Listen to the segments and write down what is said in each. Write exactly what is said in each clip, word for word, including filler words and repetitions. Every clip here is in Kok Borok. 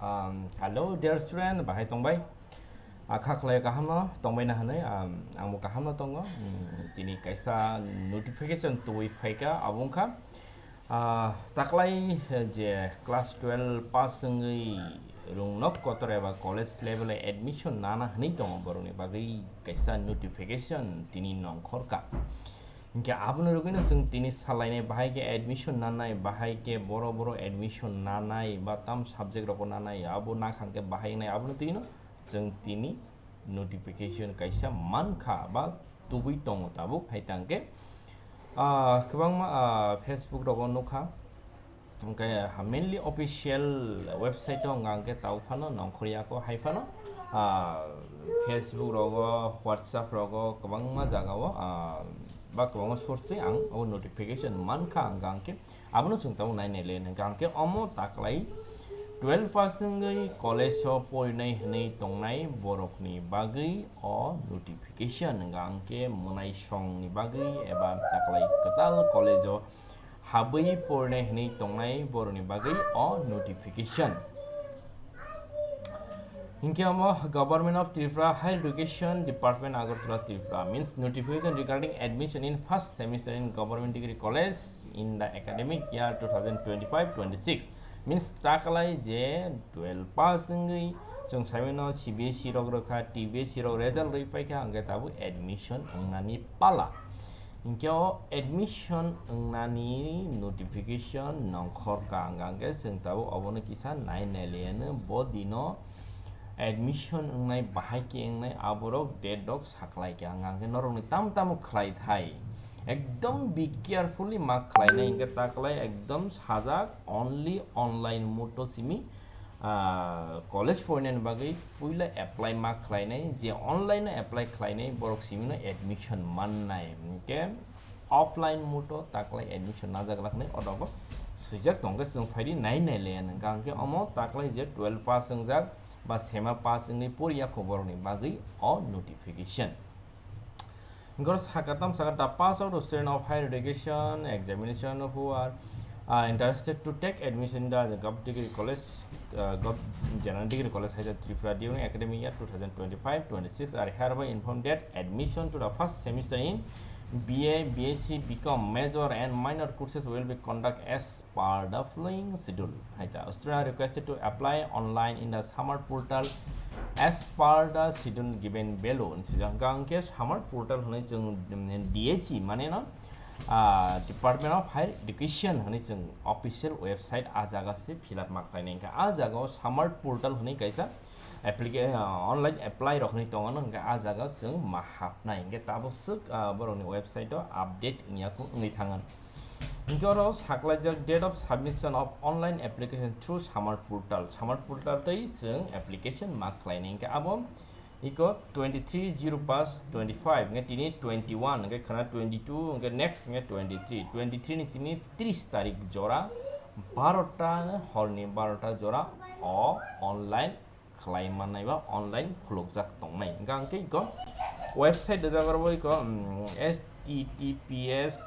Um, hello, dear student, bahai tongbai? Akha khlai kaham no tongbai na hwnwi, um, ang bo kaham no tongo. Um, tini kaisa notification tubui phaika, abo wngkha, ah, taklai, eh, je class twelve pass wngwi rwngnok kotor eba college level o admission nana hwnwi tongo, borokni bagwi kaisa notification tini nongkhorka. Hinkhe abono rwgwino chwng tini salainai, bahai khe admission nanai, bahai khe boro boro admission nanai, ba tam subject rogo nanai, abo nakha hwnkhe bahai wngnai, abono twino chwng tini notification kaisa mankha ba tubui tongo tabuk. Hai tangkhe, ah, kwbangma, ah, Facebook rogo nukha, hwnkhe, ah, mainly official website o hwnka hwnkhe tau phano nongkhorya kho, hai phano, ah, Facebook rogo, WhatsApp rogo, kwbangma jagao, ah, ba kwbangma source twi ang o notification mankha, hwnka hwnkhe abono chwng tabuk nai nai le hwnka hwnkhe omo taklai twelve pass wngwi college o porinai hwnwi tongnai borokni bagwi o notification hwnka hwnkhe mwnai songni bagwi eba taklai kwtal college o habwi porinai hwnwi tongnai borokni bagwi o notification. Hinkhe omo Government of Tripura Higher Education Department, Agartala, Tripura, means notification regarding admission in first semester in Government Degree College in the academic year two thousand twenty-five twenty-six, means taklai je twelve pass wngwi chwng saimano C B S E rok rwkha, T B S E rok result rwi paikha, hwnkhe tabuk admission wngnani pala. Hinkhe o admission wngnani notification nongkhorka, hwnka hwnkhe chwng tabuk obono kisa nai nai laiano bo dino admission wngnai, bahai khe wngnai, aborok date rok saklaikha, hwnka hwnkhe norokni tamo tamo khlai thai, ekdom be carefully ma khlainai, hinkhe taklai ekdom sajak, only online mode o simi ah, college porinani bagwi puila apply ma khlainai, je online o apply khlainai borok simi no admission mannai, hinkhe offline mode o taklai admission najak laknai, odogo swijak tongkhe chwng phaidi nai nai le, hwnka hwnkhe omo taklai je twelve pass wngjak ba sema pass wngwi poriya kho borokni bagwi o notification. Goro saka tam saka, the pass out student of higher education examination who are, uh, interested to take admission in the Gov Degree College, uh, Gov General Degree College, Haida, Tripura during academic year two thousand twenty-five twenty-six are hereby informed that admission to the first semester in B A, B S C, B Com, major and minor courses will be conducted as per the following schedule. Hai ta, student are requested to apply online in the SAMART portal as per the schedule given below. Hwnwi swijak, hwnkhe SAMART portal hwnwi chwng, mm, D H E mane no, ah, Department of Higher Education hwnwi chwng official website, ah jaga se fill up ma khlainai. Hwnkhe ah jaga o SAMART portal hwnwi kaisa applica-, ah, online apply rok hwnwi tongo, hwnkhe ah jaga o chwng ma hapnai. Hwnkhe tabuk swk, ah, borokni website o update wngya kho wngwi thango. Hwnkhe oro saklaijak date of submission of online application through SAMART portal. SAMART portal tei chwng application ma khlainai. Hwnkhe abo iko twenty-three zero pass twenty-five, hwnkhe tini twenty-one, hwnkhe khwna twenty-two, hwnkhe next hwnkhe twenty-three. Twenty-three ni simi tris tarik jora barota, horni barota jora o online khlai mannai ba online khulukjak tongnai. Hwnkhe ang khe iko website rijak oro bo iko, mm, H T T P S,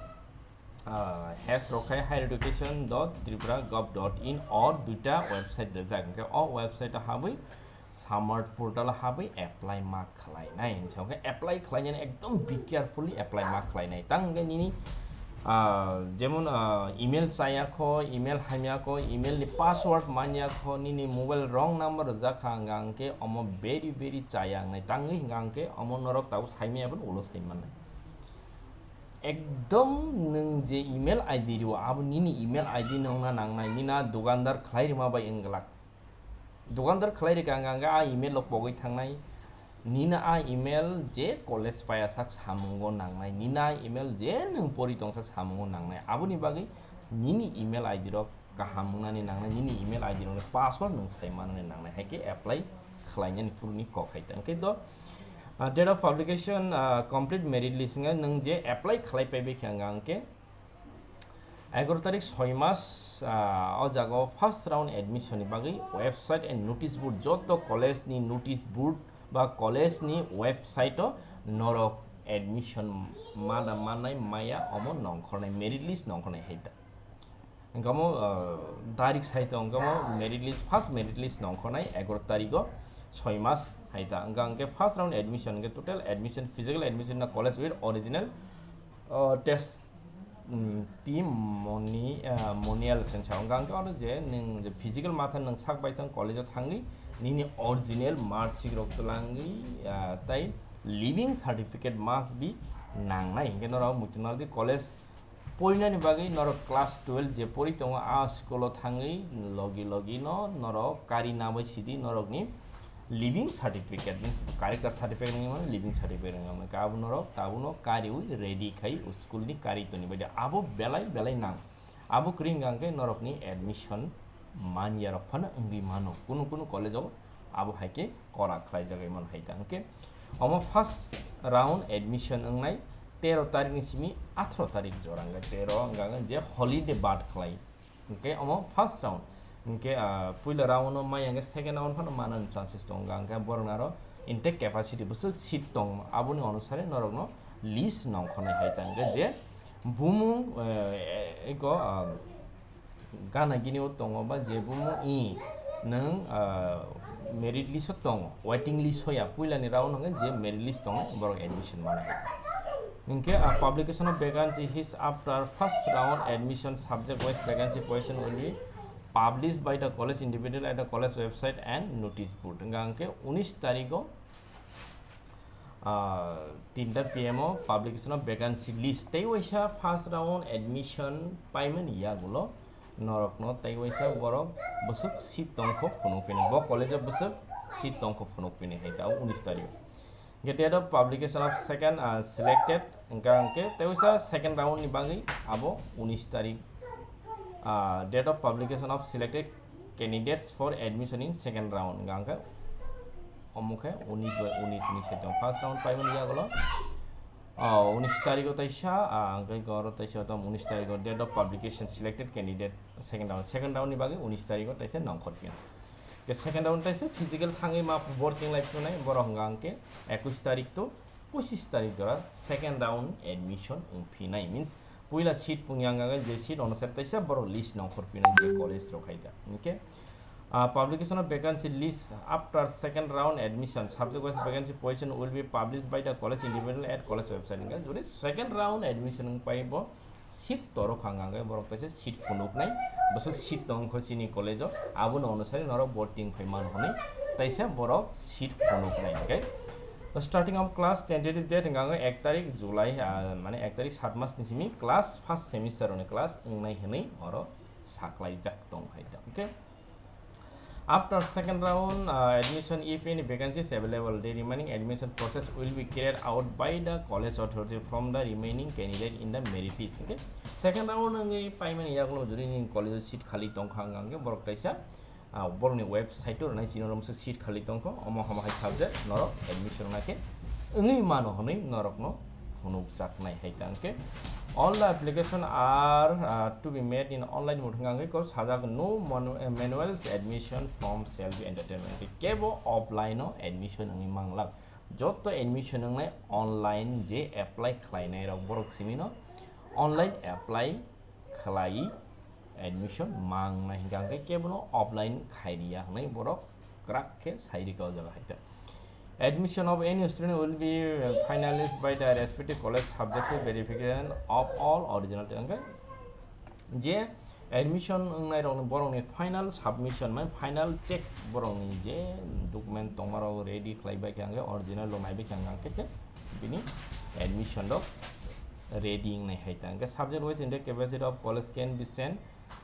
ah, hash rok khai higher education dot tripura gov dot in, o duita website rijak. Hwnkhe o website o habwi SAMART portal o habwi apply ma khlainai. Hwnwi sa hwnkhe apply khlainani ekdom be carefully apply ma khlainai. Tang hwnkhe nini, ah, jemon, ah, email chaya kho, email hamya kho, email ni password manya kho, nini mobile wrong number rijak kha, hwnka hwnkhe omo very very chaya wngnai. Tangwi hwnka hwnkhe omo norok tabuk saimaya phano ulo saimannai. Ekdom nwng je email I D rio, abo nini email I D no wngna nangnai, nini a dukandar khlai rima bai wng glak. Dukandar khlai rikha hwnka hwnkhe a email rok pogwi thangnai. Nini a email je college paiya sak samungo nangnai, nini a email je nwng pori tongsa samungo nangnai. Aboni bagwi nini email I D rok kaham wngnani nangnai, nini email I D rokni password nwng sai manani nangnai, hai khe apply khlainani phuruni kok hai ta. Hwnkhe do, ah, date of publication, ah, complete merit list wngkha, nwng je apply khlai paibai kha hwnka hwnkhe egaroh tarik soi mas, ah, o jaga o first round admission ni bagwi website and notice board, joto college ni notice board ba college ni website o norok admission mana mannai maya omo nongkhornai, merit list nongkhornai hai ta. Hwnkhe omo, ah, direct sai tong, hwnkhe omo merit list, first merit list nongkhornai egaroh tarikh o soi mas hai ta. Hwnkhe, hwnkhe first round admission, hwnkhe total admission, physical admission na college with original, ah, test, mm, testimony, ah, monial sengsa. Hwnkhe, hwnkhe oro je nwng je physical matha nwng sak bai tong college o thangwi nini original mark sheet rok twlangwi, ah, tai leaving certificate must be nangnai. Hwnkhe norok muitu naldi college porinani bagwi norok class twelve je pori tongo, a school o thangwi logi logi no norok kari nabai sidi norokni leaving certificate, means character certificate wngwi mano, leaving certificate wngwi mano. Khe abo norok tabukno kariwi ready khai o school ni kari toni bai de. Abo belai belai nang. Abo kwrwi hwnkha hwnkhe norokni admission manya rok phano wngwi mano. Kunu kunu college o abo hai khe kora khlaijagwi mano hai ta. Hwnkhe omo first round admission wngnai tero tarikh ni simi atharo tarikh jora hwnkhe tero hwnkha hwnkhe je holiday bad khlai. Hwnkhe omo first round. Hwnkhe, ah, puila round no maya hwnkhe second round phano manani chances tongo. Hwnkhe borok aro intake capacity bwswk seat tong aboni onusare norokno list nongkhornai hai ta hwnkhe je bumung, eh, eko, ah, gana gini o tongo ba je bumung i nwng, ah, merit list o tongo, waiting list o ya, puilani round hwnkhe je merit list tongo borok admission manai. Hwnkhe, ah, publication of vacancy is after first round admission subject wise vacancy position will be published by the college individual at the college website and notice board. Hwnkha hwnkhe unis tarikh o ah, tinta P M o publication of vacancy list. Tei waisa first round admission paimani yagulo norokno tei waisa borok bwswk seat tongkho phunuk phini. Bo college o bwswk seat tongkho phunuk phini hai ta unis tarikh. Hwnkhe date of publication of second, ah, selected hwnkha hwnkhe tei waisa second round ni bagwi abo unis tarikh. Ah, date of publication of selected candidates for admission in second round hwnkha hwnkhe omo khe unis bai unis ni saitung first round paimani yagulo, ah, unis tarikh o taisa, ah, hwnkhe oro taisa tam unis tarikh o date of publication selected candidate second round, second round ni bagwi unis tarikh o taisa nongkhor phiya. Ke second round taisa physical thangwi ma voting lai phunai borok hwnkha hwnkhe ekush tarikh to pochis tarikh jora second round admission wng phinai, means puila seat pungya hwnkha hwnkhe je seat onusare taisa borok list nongkhor phinai je college rok hai da. Hwnkhe, ah, publication of vacancy list after second round admission, subject wise vacancy position will be published by the college individual at college website. Hwnkhe jodi second round admission wng pai bo seat toro kha hwnkha hwnkhe borok taisa seat phunuknai, bwswk seat tong kho chini college o, abono onusari norok voting phai mano hwnwi taisa borok seat phunuknai hwnkhe. Starting of class tentative date hwnkha hwnkhe ek tarik July, ah, mane ek tarik sat mas ni simi class first semester rokni class wngnai hwnwi oro saklaijak tong hai ta. Okay. After second round, uh, admission, if any vacancies available, the remaining admission process will be carried out by the college authority from the remaining candidate in the merit list. Okay? Second round wngwi paimani yagulo jodi nini college o seat khali tongkha hwnkha hwnkhe borok kaisa, ah, borokni website o rwnai chini oro seat khali tongkho, omo hama hai subject norok admission rwna khe wngwi mano hwnwi norokno phunukjaknai hai ta hwnkhe. All the application are, uh, to be made in online mode hwnkha hwnkhe kok sajak no manu-, eh, manuals admission form shall be entertainment. Kebo offline o admission wngwi manglak. Jotto admission wngnai online je apply khlainai rok borok simi no online apply khlai admission mangnai hwnkha hwnkhe kebono offline khairiya hwnwi borok kwrak khe sai rikha o jaga hai ta. Admission of any student will be finalized by the respective college subject to verification of all original. Hwnkhe je admission wngnai rokni borokni final submission, mane final check borokni je document tongma rok ready khlai bai khe hwnkhe original rok nai bai khe hwnkhe bini admission rok ready wngnai hai ta. Hwnkhe subject wise in the capacity of college can be sent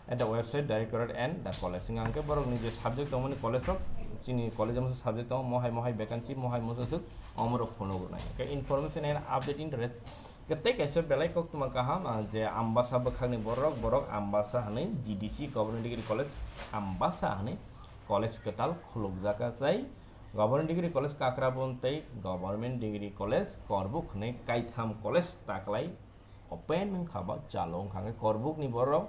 at the website directorate and the college. Hwnkha hwnkhe borokni je subject tongmani college rok, chini college o masa subject tongo, mohai mohai vacancy, mohai masa swk, omorok phunuk rwnai. Hwnkhe information and update interest, hwnkhe tei kaisa belai koktwma kaham, ah, je Ambasa bwkhakni borok, borok Ambasa hwnwi G D C Government Degree College, Ambasa hwnwi college kwtal khulukjak, ah, chai Government Degree College Kakrabon tei Government Degree College Korbuk hwnwi kaitham college taklai open wngkha ba chalo wngkha. Hwnkhe Korbukni borok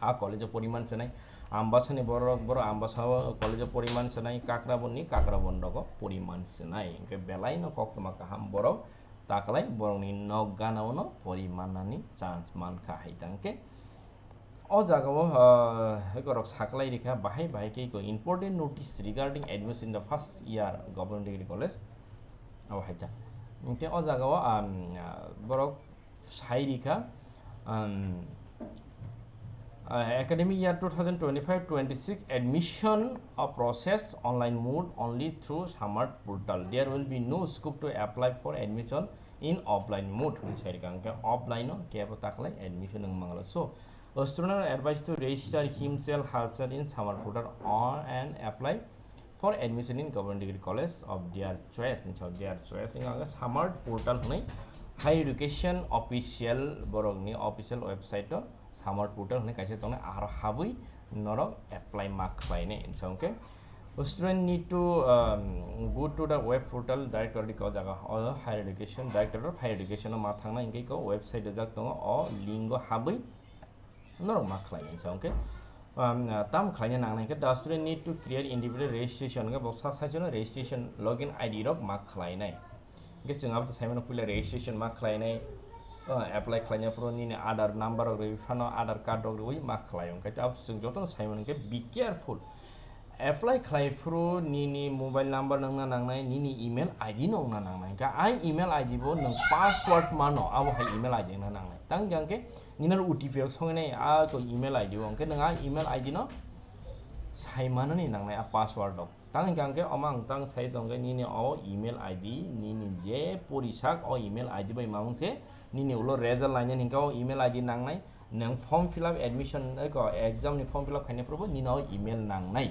a college o poriman swnai, Ambasani borok, borok Ambasa o college o poriman swnai, Kakrabonni Kakrabon rogo poriman swnai. Hwnkhe belai no koktwma kaham borok taklai borokni nok gana o no poriman nani chance mankha hai ta. Hwnkhe O jaga o, ah, hai korok saklai rikha, bahai bahai khe ko important notice regarding admission in the first year government degree college. Abo hai ta. Hingke o jaga o, um, ah, borok sai rikha, um, ah, academic year two thousand twenty-five twenty-six admission of process online mode only through Samarth portal. There will be no scope to apply for admission in offline mode. Hwnwi sai rikha, hingke offline o kebo taklai admission wng mangla. So, a student are advised to register himself, herself in Samarth portal on and apply for admission in government degree college of their choice. Hwnwi sao their choice, wngkha hwnke Samarth portal hwnwi higher education official borokni official website o Samarth portal hwnwi kaisa tongnai, aro habwi norok apply ma khlainai. Hwnwi sao hwnke student need to, um, go to the web portal directory ko jaga o higher education, director of higher education o ma thangnai, hingke ko website rijak tongo, o link o habwi norok ma khlai mani. Hingke, um, tam khlaina nangnai hingke the student need to create individual registration, hingke bo sak saichano registration login I D rok ma khlainai. Hingke chwng abo to saimano puila registration ma khlainai, uh, apply khlaina phuru nini Aadhaar number rok rwi phano Aadhaar card rok rwi ma khlai. Hingke abo chwng jotono saimano hingke be careful. Apply khlai phuru nini mobile number nangna nangnai, nini email I D no wngna nangnai. Hingke ai email I D bo nwng password mano, abo hai email I D wngna nangnai. Tang hingke nini O T P rok songnai, a ko email I D o, hingke nwng a email I D no sai manani nangnai a password rok. Tang hingke hingke omo ang tang sai tongkhe nini o email I D, nini je porisak o email I D bai mamung se, nini ulo result lainani hingke o email I D nangnai, nwng form fill up admission, eko exam ni form fill up khainai phuru bo nini o email nangnai.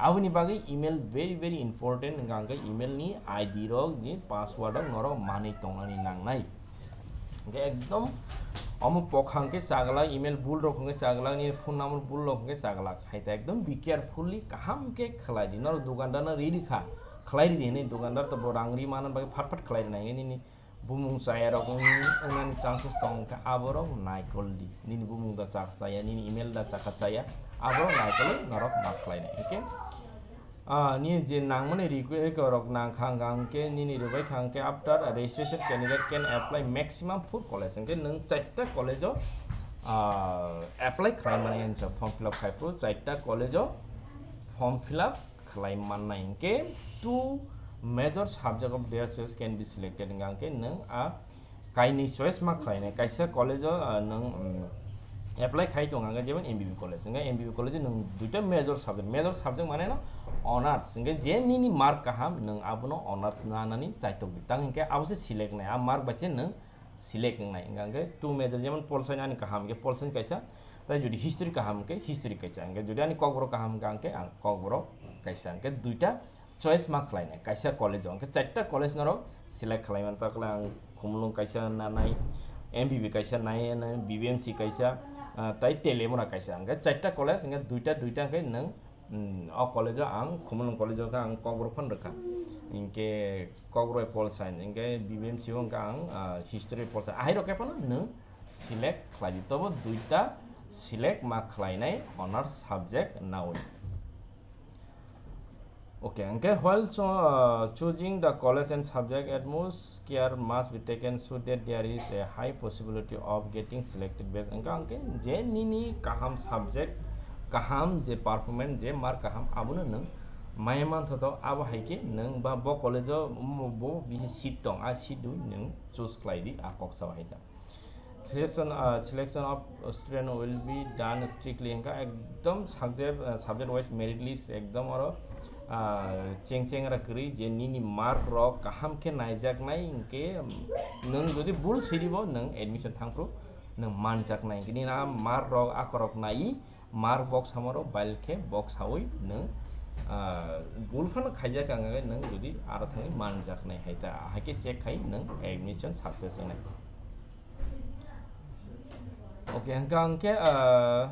Aboni bagwi email very, very important, hingke hingke email ni I D rok ni password rok norok manwi tongnani nangnai. Hingke ekdom omo pokha hingke chaglak, email bul rok hingke chaglak, nini phone number bul rok hingke chaglak. Hai ta ekdom be carefully kaham khe khlai di. Norok dukandar no ri ri kha, khlai ri di hinui dukandar to bo rang ri mano bagwi phat phat khlai rinai hingke nini bumung chaya rok wng-, wngnani chances tong kha, aborok naikol di. Nini bumung da chak chaya, nini email da chakha chaya, aborok naikol norok ma khlai nai. Hingke Ah, nini je nangmani request rok nang kha hingka hingke nini rwbai kha hingke after a registration candidate can apply maximum four college hingke nwng chaita college o, ah, apply khlai mani hinsa form fill up khai phuru chaita college o form fill up khlai mannai hingke two major subject of their choice can be selected hingka hingke nwng a kainwi choice ma khlainai. Kaisa college o, ah, nwng, mm, apply khai tongo, hwnka jemon M B B college. Hwnka M B B college o nwng duita major subject. Major subject mane no honors. Hwnka je nini mark kaham, nwng abono honors nanani chaitok di. Tang hwnkhe abo se select nai. A mark bai se nwng select wngnai. Hwnka hwnkhe two major, jemon pol science ani kaham, hwnkhe pol science kaisa, tai jodi history kaham, hwnkhe history kaisa. Hwnkhe jodi ani kokborok kaham, hwnkha hwnkhe ang kokborok kaisa. Hwnkhe duita choice ma khlainai kaisa college o, hwnkhe chaita college norok select khlai mano, takle ang Khumulwng kaisa nanai, M B B kaisa nai, nai, B B M C kaisa, ah, tai Teliamura kaisa, hwnkhe chaita college, hwnkhe duita, duita hwnkhe nwng, mm, o college o ang Khumulwng college o khe ang Kokborok phano rwkha, hwnkhe Kokborok pol science, hwnkhe B B M C o hwnkhe ang, ah, history pol science, ahai rok khe phano nwng select khlai di, tobo duita select ma khlainai honors subject naui. Okay, hwnkhe while cho-, uh, choosing the college and subject, utmost care must be taken so that there is a high possibility of getting selected best. Hwnkha hwnkhe je nini kaham subject, kaham je performance, je mark kaham, abono nwng maya manthoto, abo hai khe nwng ba bo college o, mm, bo bisi seat tong, a seat rwi nwng choose khlai di, a kok sao hai ta. Selection, uh, selection of student will be done strictly. Hwnkha ekdom subject, uh, subject wise merit list ekdom oro, uh, cheng cheng ra kwrwi je nini mark rok kaham khe naijaknai, hwnkhe, um, nwng jodi bul siribo nwng admission thangphru nwng manjaknai, hwnkhe nini a mark rok akhorok nai, mark box hamaro bail khe box hawi nwng, ah, bul phano khaijak ang khe nwng jodi aro thangwi manjaknai hai ta, hai khe check khai nwng admission success wngnai. Okay, hwnkha hwnkhe, ah,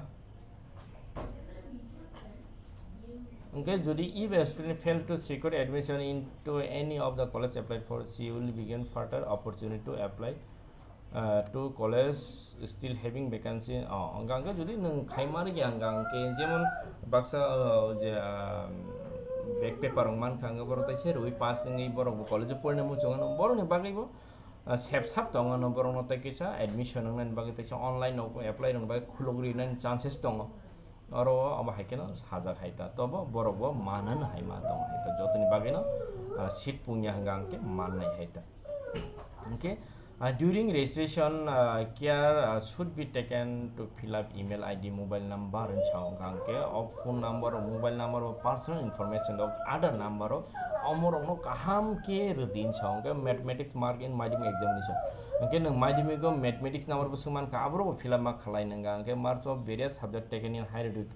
hwnkhe jodi if a student fail to secure admission into any of the college applied for, she will be given further opportunity to apply uh, to college still having vacancy. Oh, hwnkha hwnkhe jodi nwng khaima rwya hwnkha hwnkhe jemon baksa, uh, je, uh, back paper rok mankha hwnkhe borok tai se rwi pass wngwi borok bo college o porina muchungo, borokni bagwi bo, ah, sep sap tongo no borokno tei kisa admission wngnani bagwi tei kisa online no apply rwna bagwi khuluk rinani chances tongo. Oro o abo hai kheno sajak hai ta, tobo borok bo manani hai ma tong hai ta, jotoni bagwi no, ah, seat pungya hwnka hwnkhe mannai hai ta. Hwnkhe, ah, during registration, ah, care, ah, should be taken to fill up email I D, mobile number, hwnwi sa hwnka hwnkhe o phone number, o mobile number, o personal information rok, Aadhaar number rok, omorokno kaham khe rwdi hwnwi sa hwnka, mathematics mark in madhyamik examination. Hwnkhe nwng madhyamik o mathematics number bo swng mankha, aborok bo fill up ma khlai nwnga, hwnkhe marks of various subject taken in higher edu-,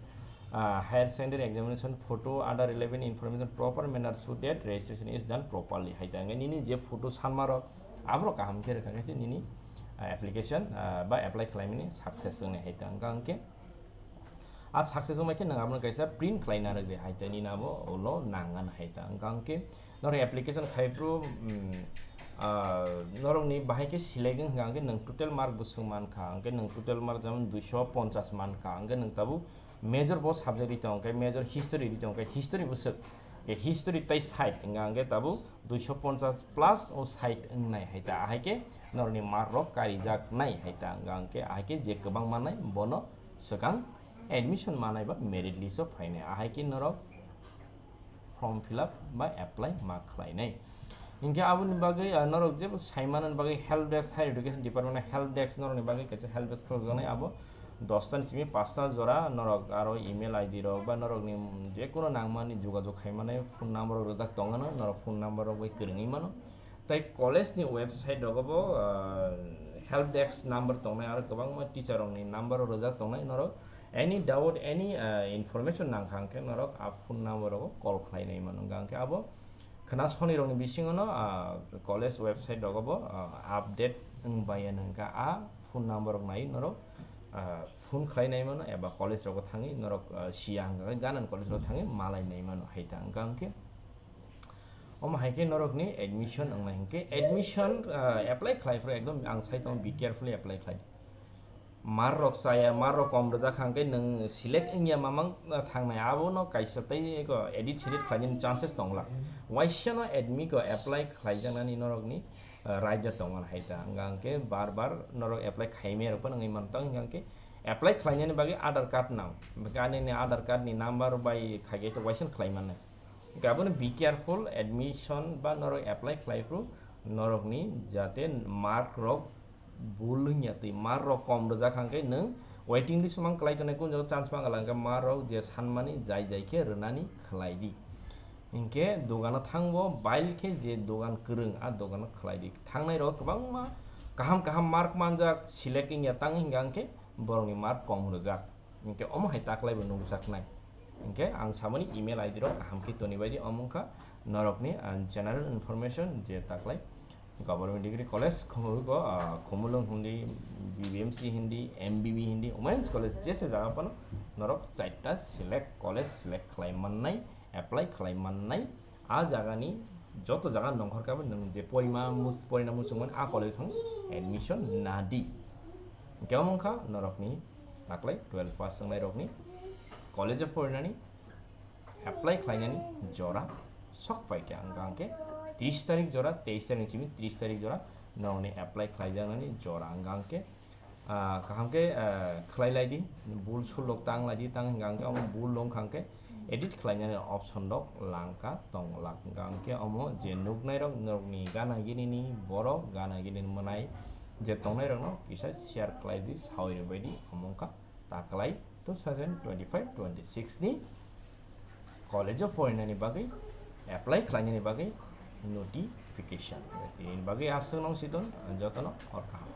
ah, higher secondary examination, photo, other relevant information, proper manner so that registration is done properly. Hai ta hwnkhe nini je photo sanma rok, aborok kaham khe rwkha khe se nini, ah, application, ah, ba apply khlaimani success wngnai hai ta hwnkha hwnkhe. A success wngmai khe nwng abono kaisa print khlaina rwgwi hai ta nini abo ulo nangan hai ta hwnkha hwnkhe norok application khai phuru, mm, ah, norokni bahai khe select wngkha hwnkhe nwng total mark bo swng mankha hwnkhe nwng total mark jemon duiso ponchas mankha hwnkhe nwng tabuk major bo subject ri tong khe major history ri tong khe history bo swk khe history tai side wngkha hwnkhe tabuk duiso ponchas plus o side wngnai hai ta ahai khe norokni mark rok karijak nai hai ta hwnkha hwnkhe ahai khe je kwbang mannai bono swkang admission manai ba merit list o phainai, ahai khe norok form fill up ba apply ma khlainai. Hinkhe aboni bagwi, ah, norok jebo saimanani bagwi help desk, higher education department o help desk norokni bagwi kaisa help desk khulukjaknai, abo dosta ni simi pasta jora norok aro email I D rok ba norokni, mm, jekunu nangmani jogajog khaimani phone number rok rwjak tongmano, norok phone number rok bai kwrwngwi mano. Tei college ni website rogo bo, ah, help desk number tongnai aro kwbangma teacher rokni number rok rwjak tongnai, norok any doubt, any, ah, information nangkha hwnkhe norok a phone number rogo call khlainai mano. Hwnkha hwnkhe abo khwna sonirokni bisingono, ah, college website rogo bo, ah, update wng baiya hwnkha a phone number rok nai norok, ah, phone khlainai mano eba college rogo thangwi norok, ah, siya hwnkha khe ganani college rogo thangwi malai nai mano hai ta hwnkha hwnkhe. Omo hai khe norokni admission wngnai hwnkhe admission, ah, apply khlai phuru ekdom ang sai tongo be carefully apply khlai. Mark rok chaya, mark rok kom rwjak hwnkhe nwng select wngya mamang, ah, thangnai abono kaisa tei eko edit sedit khlainani chances tongla. Waisa no admit ko apply khlaijaknani norokni, ah, right ya tongmani hai ta. Hwnkha hwnkhe bar bar norok apply khaimaya rok phano wngwi mantong hwnkha hwnkhe apply khlainani bagwi Aadhaar card nang. Hwnkhe ani ni Aadhaar card ni number bai khaikhe to waisa no khlai mannai. Hwnkhe abono be careful, admission ba norok apply khlai phuru norokni jate mark rok bul wngya twi, mark rok kom rwjak hwnkhe nwng waiting list o mang kwlai tongnai, kun jaga chance mang kwlai hwnkhe mark rok je sanmani jai jai khe rwnani khlai di. Hinkhe dogano thangbo bail khe je dogan kwrwng a dogano khlai di. Thangnai rok kwbangma kaham kaham mark manjak, select wngya tang hwnkha hwnkhe borokni mark kom rwjak. Hinkhe omo hai taklai bo nukjaknai. Hinkhe ang samani email I D rok kaham khe toni bai di, omo wngkha norokni, ah, general information je taklai Government Degree College, Khumulwng, ah, Khumulwng hindi, B B M C hindi, M B B hindi, Women's College jese jaga phano norok chaita select college select khlai mannai, apply khlai mannai. A jagani joto jaga nongkhor khe bo nwng je porima mu-, porina muchungmani a college thang admission nadi. Hwnkhe omo wngkha norokni taklai twelve pass wngnai rokni college o porinani apply khlainani jora sok paikha, hwnkha hwnkhe tris tarik jora, teis tarik ni simi tris tarik jora norokni apply khlaijaknani jora, hwnkha hwnkhe Ah, kaham khe, ah, khlai lai di, bul sul rok tang lai di, tang hwnkha hwnkhe omo bul rok wngkha hwnkhe edit khlainani option rok langkha tong lak hwnkha hwnkhe omo je nuknai rok norokni gana gini ni borok gana gini ni mwnai je tongnai rok no kisa share khlai di, sawi rwbai di, omo wngkha taklai two thousand twenty-five twenty-six ni college o porinani bagwi apply khlainani bagwi notification. Tini bagwi aswk nang siton jotono hor kaham.